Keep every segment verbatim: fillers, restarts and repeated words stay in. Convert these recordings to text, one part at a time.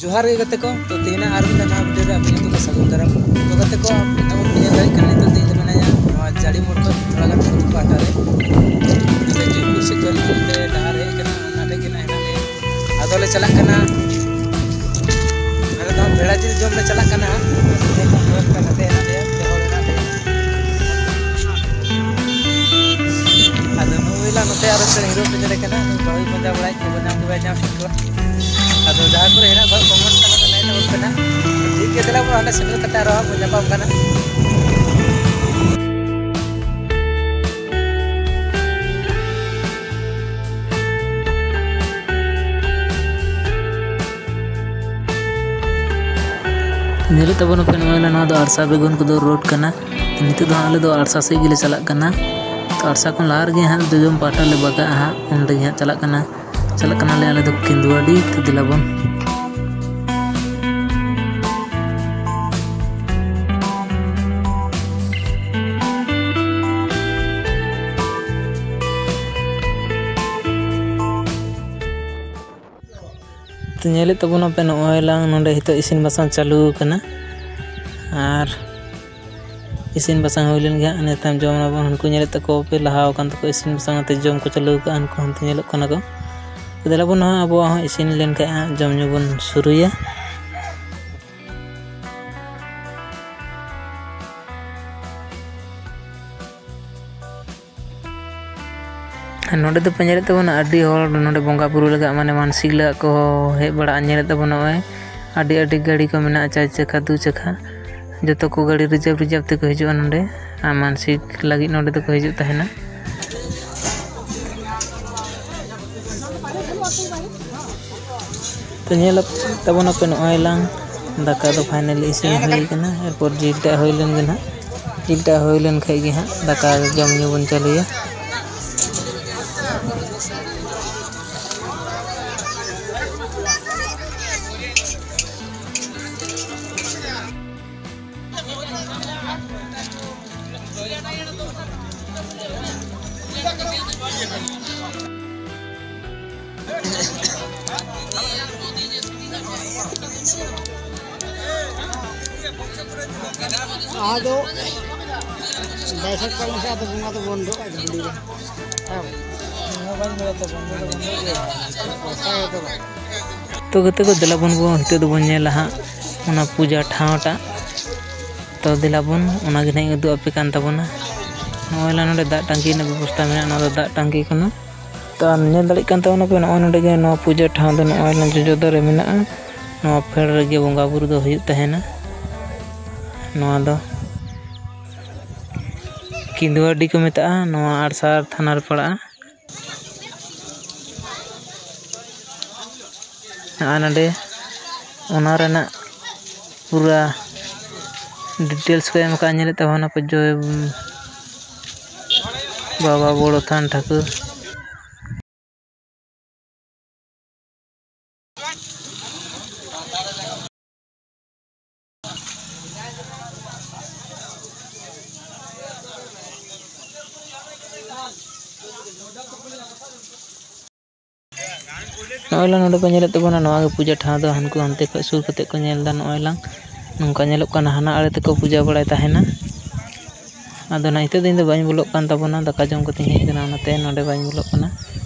ᱡᱚᱦᱟᱨ ᱜᱮ ᱜᱟᱛᱮ ᱠᱚ, ᱛᱚ ᱛᱮᱦᱮᱧᱟᱜ ᱟᱨ ᱢᱤᱫᱴᱟᱝ ᱱᱟᱣᱟ ᱵᱷᱤᱰᱤᱭᱳ ᱨᱮ ᱟᱯᱮ ᱡᱚᱛᱚ ᱠᱚ ᱥᱟᱹᱜᱩᱱ ᱫᱟᱨᱟᱢ᱾ ᱛᱚ ᱜᱟᱛᱮ ᱠᱚ, ᱱᱤᱛᱚᱜ ᱵᱚᱱ ᱧᱮᱞ ᱫᱟᱲᱮᱭᱟᱜ ᱠᱟᱱᱟ, ᱱᱤᱛᱚᱜ ᱫᱚ ᱤᱧ ᱫᱚ ᱢᱮᱱᱟᱧᱟ ᱱᱚᱣᱟ ᱡᱟᱹᱲᱤ ᱢᱳᱲ ᱠᱷᱚᱱ ᱛᱷᱚᱲᱟ ᱜᱟᱱ ᱯᱟᱦᱴᱟ ᱨᱮ, ᱱᱚᱛᱮ ᱡᱚᱭᱯᱩᱨ ᱥᱮᱫ ᱠᱷᱚᱱ ᱱᱚᱛᱮ ᱰᱟᱦᱟᱨ ᱦᱮᱡ ᱠᱟᱱᱟ, ᱚᱱᱟ ᱴᱷᱮᱡ ᱜᱮ ᱱᱟᱜ ᱦᱮᱱᱟᱜ ᱞᱮᱭᱟ᱾ ᱟᱫᱚ ᱞᱮ ᱪᱟᱞᱟᱜ ᱠᱟᱱᱟ, ᱟᱞᱮ ᱫᱚ ᱵᱷᱮᱲᱟ ᱡᱤᱞ ᱡᱚᱢ ᱞᱮ ᱪᱟᱞᱟᱜ ᱠᱟᱱᱟ᱾ ᱱᱚᱛᱮ ᱦᱮᱱᱟᱜ ᱞᱮᱭᱟ, ᱯᱮ ᱦᱚᱲ ᱦᱮᱱᱟᱜ ᱞᱮᱭᱟ᱾ ᱟᱫᱚ ᱱᱩᱭ ᱞᱟ ᱱᱚᱛᱮ ᱟᱨᱚ ᱢᱤᱫᱴᱮᱱ ᱦᱤᱨᱳ ᱠᱚ ᱧᱮᱞᱮ ᱠᱟᱱᱟ, ᱱᱩᱭ ᱵᱟᱹᱦᱩᱭ ᱯᱟᱸᱡᱟ ᱵᱟᱲᱟᱭᱮᱫ ᱠᱚᱣᱟ, ᱧᱟᱢ ᱜᱮ ᱵᱟᱭ ᱧᱟᱢᱮᱫ ᱠᱚᱣᱟ᱾ ᱟᱫᱚ ᱡᱟᱦᱟᱸ ᱠᱚᱨᱮ ᱦᱮᱱᱟᱜ ᱠᱚᱣᱟ, ᱠᱚᱢᱮᱱᱴ ᱛᱟᱞᱟ ᱨᱮ ᱞᱟᱹᱭ ᱛᱟᱵᱚᱱ ᱯᱮ ᱱᱟᱜ᱾ ᱴᱷᱤᱠ ᱜᱮᱭᱟ, ᱫᱮᱞᱟ ᱵᱚᱱ ᱦᱟᱸᱰᱮ ᱥᱮᱴᱮᱨ ᱠᱟᱛᱮ ᱟᱨᱚ ᱦᱟᱸᱜ ᱵᱚᱱ ᱧᱟᱯᱟᱢ ᱠᱟᱱᱟ᱾ ᱧᱮᱞᱮᱫ ᱛᱟᱵᱚᱱ ᱯᱮ, ᱱᱚᱜᱼᱚᱭ ᱱᱚᱣᱟ ᱫᱚ ᱟᱲᱥᱟ ᱵᱮᱜᱩᱱ ᱠᱚᱫᱚ ᱨᱳᱰ ᱠᱟᱱᱟ᱾ ᱱᱤᱛᱚᱜ ᱫᱚ ᱦᱟᱸᱜ ᱟᱞᱮ ᱫᱚ ᱟᱲᱥᱟ ᱥᱮᱫ ᱜᱮᱞᱮ ᱪᱟᱞᱟᱜ ᱠᱟᱱᱟ᱾ ᱛᱚ ᱟᱲᱥᱟ ᱠᱷᱚᱱ ᱞᱟᱦᱟ ᱨᱮᱜᱮ ᱦᱟᱸᱜ ᱡᱚᱡᱚᱢ ᱯᱟᱦᱴᱟ ᱞᱮ ᱵᱟᱜᱟᱜᱼᱟ ᱦᱟᱸᱜ, ᱚᱸᱰᱮ ᱜᱮ ᱦᱟᱸᱜ ᱪᱟᱞᱟᱜ ᱠᱟᱱᱟ᱾ ᱪᱟᱞᱟᱜ ᱠᱟᱱᱟᱞᱮ ᱟᱞᱮ ᱫᱚ ᱠᱮᱸᱫᱩᱣᱟᱰᱤ᱾ ᱛᱚ ᱫᱮᱞᱟ ᱵᱚᱱ᱾ ᱛᱚ ᱧᱮᱞᱮᱫ ᱛᱟᱵᱚᱱᱟᱯᱮ, ᱱᱚᱜᱼᱚᱭ ᱞᱟᱝ ᱱᱚᱰᱮ ᱱᱤᱛᱚᱜ ᱤᱥᱤᱱ ᱵᱟᱥᱟᱝ ᱪᱟᱹᱞᱩ ᱟᱠᱟᱱᱟ᱾ ᱟᱨ ᱤᱥᱤᱱ ᱵᱟᱥᱟᱝ ᱦᱩᱭ ᱞᱮᱱ ᱜᱮ ᱦᱟᱸᱜ, ᱤᱱᱟᱹ ᱛᱟᱭᱚᱢ ᱡᱚᱢ ᱟᱵᱚᱱ᱾ ᱦᱟᱱᱠᱩ ᱧᱮᱞᱮᱫ ᱛᱟᱠᱚ ᱯᱮ, ᱞᱟᱦᱟ ᱟᱠᱟᱱ ᱛᱟᱠᱚ ᱤᱥᱤᱱ ᱵᱟᱥᱟᱝ, ᱚᱱᱟᱛᱮ ᱡᱚᱢ ᱠᱚ ᱪᱟᱹᱞᱩ ᱟᱠᱟᱫᱼᱟ᱾ ᱦᱟᱱᱠᱩ ᱦᱟᱱᱛᱮ ᱧᱮᱞᱚᱜ ᱠᱟᱱᱟ ᱠᱚ᱾ ᱛᱚ ᱫᱮᱞᱟ ᱵᱚᱱ ᱱᱟᱦᱟᱜ ᱟᱵᱚᱣᱟᱜ ᱦᱚᱸ ᱤᱥᱤᱱ ᱞᱮᱱ ᱠᱷᱟᱡ ᱦᱟᱸᱜ ᱡᱚᱢ ᱧᱩ ᱵᱚᱱ ᱥᱩᱨᱩᱭᱟ᱾ ᱟᱨ ᱱᱚᱰᱮ ᱫᱚᱯᱮ ᱧᱮᱞᱮᱫ ᱛᱟᱵᱚᱱᱟ, ᱟᱹᱰᱤ ᱦᱚᱲ ᱱᱚᱰᱮ ᱵᱚᱸᱜᱟ ᱵᱩᱨᱩ ᱞᱟᱹᱜᱤᱫ, ᱢᱟᱱᱮ, ᱢᱟᱱᱥᱤᱠ ᱞᱟᱹᱜᱤᱫ ᱠᱚ ᱦᱮᱡ ᱵᱟᱲᱟᱜᱼᱟ᱾ ᱧᱮᱞᱮᱫ ᱛᱟᱵᱚᱱᱟ, ᱱᱚᱜᱼᱚᱭ ᱟᱹᱰᱤ ᱟᱹᱰᱤ ᱜᱟᱹᱰᱤ ᱠᱚ ᱢᱮᱱᱟᱜᱼᱟ, ᱪᱟᱨ ᱪᱟᱠᱷᱟ, ᱫᱩ ᱪᱟᱠᱷᱟ, ᱡᱚᱛᱚ ᱠᱚ ᱜᱟᱹᱰᱤ ᱨᱤᱡᱟᱨᱵᱷ ᱨᱤᱡᱟᱨᱵᱷ ᱛᱮᱠᱚ ᱦᱤᱡᱩᱜᱼᱟ ᱱᱚᱰᱮ, ᱟᱨ ᱢᱟᱱᱥᱤᱠ ᱞᱟᱹᱜᱤᱫ ᱱᱚᱰᱮ ᱫᱚᱠᱚ ᱦᱤᱡᱩᱜ ᱛᱟᱦᱮᱱᱟ᱾ ᱛᱚ ᱧᱮᱞ ᱛᱟᱵᱚᱱᱟᱯᱮ, ᱱᱚᱜᱼᱚᱭ ᱞᱟᱝ ᱫᱟᱠᱟ ᱫᱚ ᱯᱷᱟᱭᱱᱟᱞᱤ ᱤᱥᱤᱱ ᱦᱩᱭ ᱠᱟᱱᱟ᱾ ᱮᱨᱯᱚᱨ ᱡᱤᱞ ᱴᱟᱜ ᱦᱩᱭ ᱞᱮᱱ ᱜᱮ ᱱᱟᱦᱟᱜ, ᱡᱤᱞ ᱴᱟᱜ ᱦᱩᱭ ᱞᱮᱱ ᱠᱷᱟᱡ ᱜᱮ ᱦᱟᱸᱜ ᱫᱟᱠᱟ ᱡᱚᱢ ᱧᱩ ᱵᱚᱱ ᱪᱟᱹᱞᱩᱭᱟ᱾ ᱟᱫᱚ ᱵᱟᱭᱥᱟᱠᱷ ᱯᱟᱨᱚᱢ ᱥᱮ ᱟᱫᱚ ᱵᱚᱸᱜᱟ ᱫᱚ ᱵᱚᱱᱫᱚᱜᱼᱟ ᱡᱷᱟᱹᱱᱰᱤ ᱨᱮ᱾ ᱦᱮᱸ᱾ ᱤᱧ ᱦᱚᱸ ᱵᱟᱹᱧ ᱵᱟᱲᱟᱭᱟ ᱛᱚ, ᱵᱚᱱᱫᱚ ᱫᱚ ᱵᱚᱱᱫᱚ ᱜᱮᱭᱟ᱾ ᱵᱟᱭᱥᱟᱠᱷ ᱫᱚ ᱵᱟᱝ᱾ ᱛᱚ ᱜᱟᱛᱮ ᱠᱚ, ᱫᱮᱞᱟ ᱵᱚᱱ ᱵᱚᱱ ᱱᱤᱛᱚᱜ ᱫᱚᱵᱚᱱ ᱧᱮᱞᱟ ᱦᱟᱸᱜ ᱚᱱᱟ ᱯᱩᱡᱟ ᱴᱷᱟᱶ ᱴᱟᱜ᱾ ᱛᱚ ᱫᱮᱞᱟ ᱵᱚᱱ, ᱚᱱᱟ ᱜᱮ ᱱᱟᱦᱟᱜ ᱤᱧ ᱩᱫᱩᱜ ᱟᱯᱮ ᱠᱟᱱ ᱛᱟᱵᱚᱱᱟ᱾ ᱱᱚᱜᱼᱚᱭ ᱞᱟ ᱱᱚᱰᱮ ᱫᱟᱜ ᱴᱟᱝᱠᱤ ᱨᱮᱱᱟᱜ ᱵᱮᱵᱚᱥᱛᱟ ᱢᱮᱱᱟᱜᱼᱟ, ᱱᱚᱣᱟ ᱫᱚ ᱫᱟᱜ ᱴᱟᱝᱠᱤ ᱠᱟᱱᱟ᱾ ᱛᱚ ᱧᱮᱞ ᱫᱟᱲᱮᱭᱟᱜ ᱠᱟᱱ ᱛᱟᱵᱚᱱᱟ ᱯᱮ, ᱱᱚᱜᱼᱚᱭ ᱱᱚᱰᱮ ᱜᱮ ᱱᱚᱣᱟ ᱯᱩᱡᱟᱹ ᱴᱷᱟᱶ ᱫᱚ ᱱᱚᱜᱼᱚᱭ ᱡᱚᱡᱚ ᱫᱟᱨᱮ ᱢᱮᱱᱟᱜᱼᱟ᱾ ᱱᱚᱣᱟ ᱯᱷᱮᱰ ᱨᱮᱜᱮ ᱵᱚᱸᱜᱟ ᱵᱩᱨᱩ ᱫᱚ ᱦᱩᱭᱩᱜ ᱛᱟᱦᱮᱱᱟ᱾ ᱱᱚᱣᱟ ᱫᱚ ᱠᱤᱸᱫᱩᱣᱟᱰᱤ ᱠᱚ ᱢᱮᱛᱟᱜᱼᱟ, ᱱᱚᱣᱟ ᱟᱲᱥᱟᱨ ᱛᱷᱟᱱᱟ ᱨᱮ ᱯᱟᱲᱟᱜᱼᱟ᱾ ᱱᱚᱜᱼᱚᱭ ᱱᱚᱰᱮ ᱚᱱᱟ ᱨᱮᱱᱟᱜ ᱯᱩᱨᱟ details ᱠᱚ ᱮᱢ ᱟᱠᱟᱫᱼᱟ, ᱧᱮᱞᱮᱫ ᱛᱟᱵᱚᱱᱟ ᱯᱮ ᱡᱚᱭ ᱵᱟᱵᱟ ᱵᱚᱲᱚ ᱛᱷᱟᱱ ᱴᱷᱟᱹᱠᱩᱨ᱾ ᱱᱚᱜᱼᱚᱭ ᱞᱟᱝ ᱱᱚᱰᱮ ᱯᱮ ᱧᱮᱞᱮᱫ ᱛᱟᱵᱚᱱᱟ, ᱱᱚᱣᱟ ᱜᱮ ᱯᱩᱡᱟᱹ ᱴᱷᱟᱶ ᱫᱚ᱾ ᱦᱟᱱᱠᱩ ᱦᱟᱱᱛᱮ ᱠᱷᱚᱱ ᱥᱩᱨ ᱠᱟᱛᱮ ᱠᱚ ᱧᱮᱞ ᱮᱫᱟ᱾ ᱱᱚᱜᱼᱚᱭ ᱞᱟᱝ ᱱᱚᱝᱠᱟ ᱧᱮᱞᱚᱜ ᱠᱟᱱᱟ, ᱦᱟᱱᱟ ᱟᱲᱮ ᱛᱮᱠᱚ ᱯᱩᱡᱟᱹ ᱵᱟᱲᱟᱭ ᱛᱟᱦᱮᱱᱟ᱾ ᱟᱫᱚ ᱱᱟᱜ ᱱᱤᱛᱚᱜ ᱫᱚ ᱤᱧ ᱫᱚ ᱵᱟᱹᱧ ᱵᱚᱞᱚᱜ ᱠᱟᱱ ᱛᱟᱵᱚᱱᱟ, ᱫᱟᱠᱟ ᱡᱚᱢ ᱠᱟᱛᱮᱧ ᱦᱮᱡ ᱟᱠᱟᱱᱟ, ᱚᱱᱟᱛᱮ ᱱᱚᱰᱮ ᱵᱟᱹᱧ ᱵᱚᱞᱚᱜ ᱠᱟᱱᱟ᱾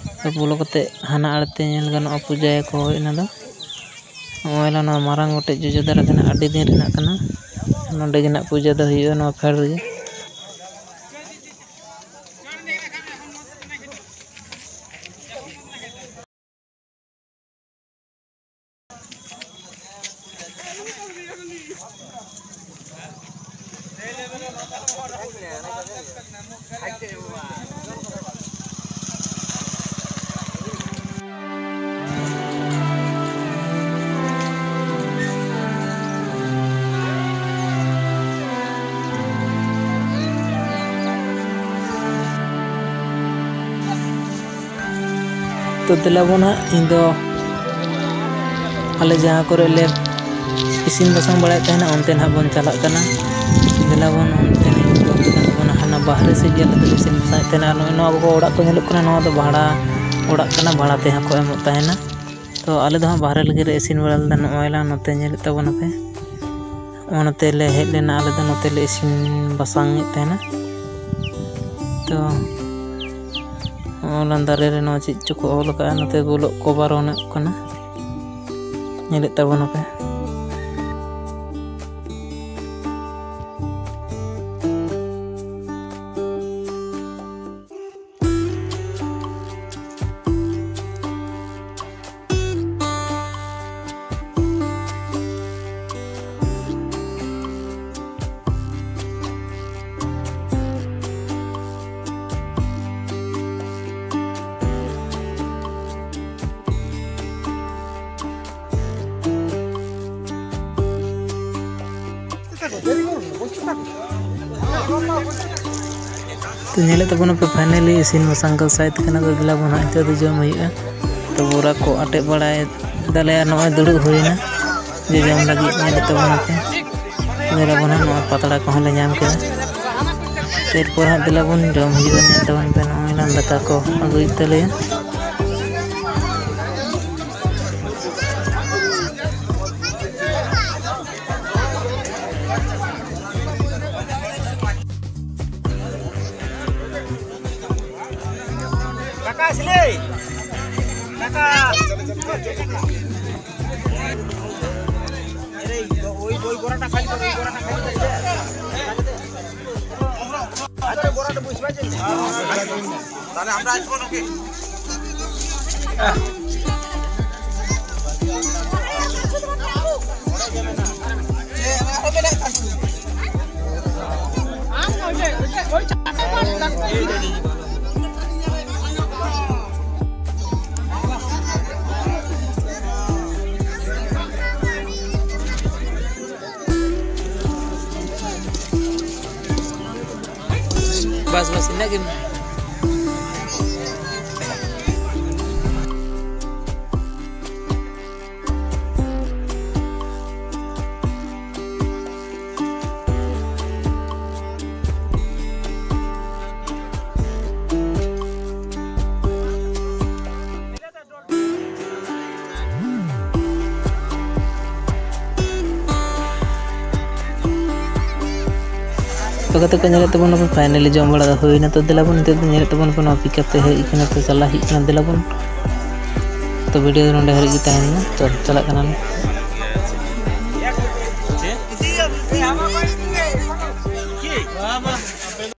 ᱵᱚᱞᱚ ᱠᱟᱛᱮ ᱦᱟᱱᱟ ᱟᱲᱮ ᱛᱮ ᱧᱮᱞ ᱜᱟᱱᱚᱜᱼᱟ, ᱯᱩᱡᱟᱹᱭᱟᱠᱚ᱾ ᱦᱳᱭ, ᱚᱱᱟ ᱫᱚ ᱱᱚᱜᱼᱚᱭ ᱱᱚᱣᱟ ᱢᱟᱨᱟᱝ ᱜᱚᱴᱮᱡ ᱡᱚᱡᱚ ᱫᱟᱨᱮ ᱠᱟᱱᱟ, ᱟᱹᱰᱤ ᱫᱤᱱ ᱨᱮᱱᱟᱜ ᱠᱟᱱᱟ᱾ ᱱᱚᱰᱮ ᱜᱮ ᱱᱟᱜ ᱯᱩᱡᱟᱹ ᱫᱚ ᱦᱩᱭᱩᱜᱼᱟ, ᱱᱚᱣᱟ ᱯᱷᱮᱰ ᱨᱮᱜᱮ᱾ ᱛᱚ ᱫᱮᱞᱟ ᱵᱚᱱ ᱦᱟᱸᱜ, ᱤᱧ ᱫᱚ ᱟᱞᱮ ᱡᱟᱦᱟᱸ ᱠᱚᱨᱮ ᱞᱮ ᱤᱥᱤᱱ ᱵᱟᱥᱟᱝ ᱵᱟᱲᱟᱭᱮᱫ ᱛᱟᱦᱮᱱᱟ, ᱚᱱᱛᱮ ᱱᱟᱦᱟᱜ ᱵᱚᱱ ᱪᱟᱞᱟᱜ ᱠᱟᱱᱟ᱾ ᱫᱮᱞᱟ ᱵᱚᱱ ᱚᱱᱛᱮ ᱱᱤᱛᱚᱜ ᱫᱚ ᱦᱟᱱᱟ ᱵᱟᱦᱨᱮ ᱥᱮᱫ ᱜᱮ ᱟᱞᱮ ᱫᱚᱞᱮ ᱤᱥᱤᱱ ᱵᱟᱥᱟᱝᱮᱫ ᱛᱟᱦᱮᱱᱟ᱾ ᱟᱨ ᱱᱚᱜᱼᱚᱭ ᱱᱚᱣᱟ ᱠᱚ ᱚᱲᱟᱜ ᱠᱚ ᱧᱮᱞᱚᱜ ᱠᱟᱱᱟ, ᱱᱚᱣᱟ ᱫᱚ ᱵᱷᱟᱲᱟ ᱚᱲᱟᱜ ᱠᱟᱱᱟ, ᱵᱷᱟᱲᱟ ᱛᱮᱦᱚᱸ ᱠᱚ ᱮᱢᱚᱜ ᱛᱟᱦᱮᱱᱟ᱾ ᱛᱚ ᱟᱞᱮ ᱫᱚ ᱦᱟᱸᱜ ᱵᱟᱦᱨᱮ ᱞᱟᱹᱜᱤᱫ ᱞᱮ ᱤᱥᱤᱱ ᱵᱟᱲᱟ ᱞᱮᱫᱟ᱾ ᱱᱚᱜᱼᱚᱭ ᱞᱟᱝ ᱱᱚᱛᱮ ᱧᱮᱞᱮᱫ ᱛᱟᱵᱚᱱᱟᱯᱮ, ᱚᱱᱟᱛᱮ ᱞᱮ ᱦᱮᱡ ᱞᱮᱱᱟ, ᱟᱞᱮ ᱫᱚ ᱱᱚᱛᱮ ᱞᱮ ᱤᱥᱤᱱ ᱵᱟᱥᱟᱝ ᱮᱫ ᱛᱟᱦᱮᱱᱟ᱾ ᱛᱚ ᱚᱱᱟ ᱫᱟᱨᱮ ᱨᱮ ᱱᱚᱣᱟ ᱪᱮᱫ ᱪᱚᱠᱚ ᱚᱞ ᱟᱠᱟᱫᱼᱟ, ᱱᱚᱛᱮ ᱜᱳᱞᱳᱜ ᱠᱚ ᱵᱟᱨᱚᱱᱚᱜ ᱠᱟᱱᱟ, ᱧᱮᱞᱮᱫ ᱛᱟᱵᱚᱱᱟᱯᱮ᱾ ᱛᱚ ᱧᱮᱞᱮᱫ ᱛᱟᱵᱚᱱᱟᱯᱮ, finally ᱤᱥᱤᱱ ᱵᱟᱥᱟᱝ ᱠᱚ ᱥᱟᱹᱛ ᱠᱟᱱᱟ᱾ ᱛᱚ ᱫᱮᱞᱟ ᱵᱚᱱ ᱦᱟᱸᱜ ᱱᱤᱛᱚᱜ ᱫᱚ ᱡᱚᱢ ᱦᱩᱭᱩᱜᱼᱟ᱾ ᱛᱚ ᱵᱚᱨᱟ ᱠᱚ ᱟᱴᱮᱫ ᱵᱟᱲᱟᱭ ᱫᱟᱞᱮ ᱟᱨ ᱱᱚᱜᱼᱚᱭ ᱫᱩᱲᱩᱵ ᱦᱩᱭᱱᱟ ᱡᱚᱡᱚᱢ ᱞᱟᱹᱜᱤᱫ᱾ ᱧᱮᱞᱮᱫ ᱛᱟᱵᱚᱱᱟᱯᱮ, ᱫᱮᱞᱟ ᱵᱚᱱ ᱦᱟᱸᱜ ᱱᱚᱜᱼᱚᱭ ᱯᱟᱛᱲᱟ ᱠᱚᱦᱚᱸ ᱞᱮ ᱧᱟᱢ ᱠᱮᱫᱟ᱾ ᱮᱨᱯᱚᱨ ᱦᱟᱸᱜ ᱫᱮᱞᱟ ᱵᱚᱱ ᱡᱚᱢ ᱦᱩᱭᱩᱜᱼᱟ᱾ ᱧᱮᱞ ᱛᱟᱵᱚᱱ ᱯᱮ, ᱱᱚᱜᱼᱚᱭ ᱱᱟᱜ ᱫᱟᱠᱟ ᱠᱚ ᱟᱹᱜᱩᱭᱮᱫ ᱛᱟᱞᱮᱭᱟ᱾ ᱠᱟᱠᱟ ᱥᱤᱞᱟᱹᱭ, ᱠᱟᱠᱟ᱾ ᱟᱨᱮ, ᱳᱭ, ᱳᱭ ᱵᱚᱨᱟᱴᱟ ᱠᱷᱟᱞᱤ ᱠᱚᱨ, ᱳᱭ ᱵᱚᱨᱟᱴᱟ ᱠᱷᱟᱞᱤ ᱠᱚᱨ᱾ ᱟᱪᱪᱷᱟ, ᱵᱚᱨᱟᱴᱟ ᱵᱩᱡᱷ ᱵᱟᱡᱮ᱾ ᱛᱟᱦᱞᱮ ᱟᱢᱨᱟ ᱟইᱥᱠᱨᱤᱢ ᱳᱠᱮ᱾ ᱵᱟᱥ, ᱵᱟᱥ, ᱤᱱᱟᱹᱜ ᱜᱮ᱾ ᱛᱚ ᱜᱟᱛᱮ ᱠᱚ, ᱧᱮᱞᱮᱫ ᱛᱟᱵᱚᱱ ᱱᱟᱯᱮ, finally ᱡᱚᱢ ᱵᱟᱲᱟ ᱫᱚ ᱦᱩᱭᱱᱟ᱾ ᱛᱚ ᱫᱮᱞᱟ ᱵᱚᱱ, ᱱᱤᱛᱚᱜ ᱫᱚ ᱧᱮᱞᱮᱫ ᱛᱟᱵᱚᱱ ᱱᱟᱯᱮ, ᱱᱚᱣᱟ pickup ᱛᱮ ᱦᱮᱡ ᱠᱟᱱᱟ᱾ ᱛᱚ ᱪᱟᱞᱟᱜ ᱦᱩᱭᱩᱜ ᱠᱟᱱᱟ, ᱫᱮᱞᱟ ᱵᱚᱱ᱾ ᱛᱚ video ᱫᱚ ᱱᱚᱰᱮ ᱦᱟᱹᱨᱤᱡ ᱜᱮ ᱛᱟᱦᱮᱱ ᱢᱟ᱾ ᱛᱚ ᱪᱟᱞᱟᱜ ᱠᱟᱱᱟᱞᱮ᱾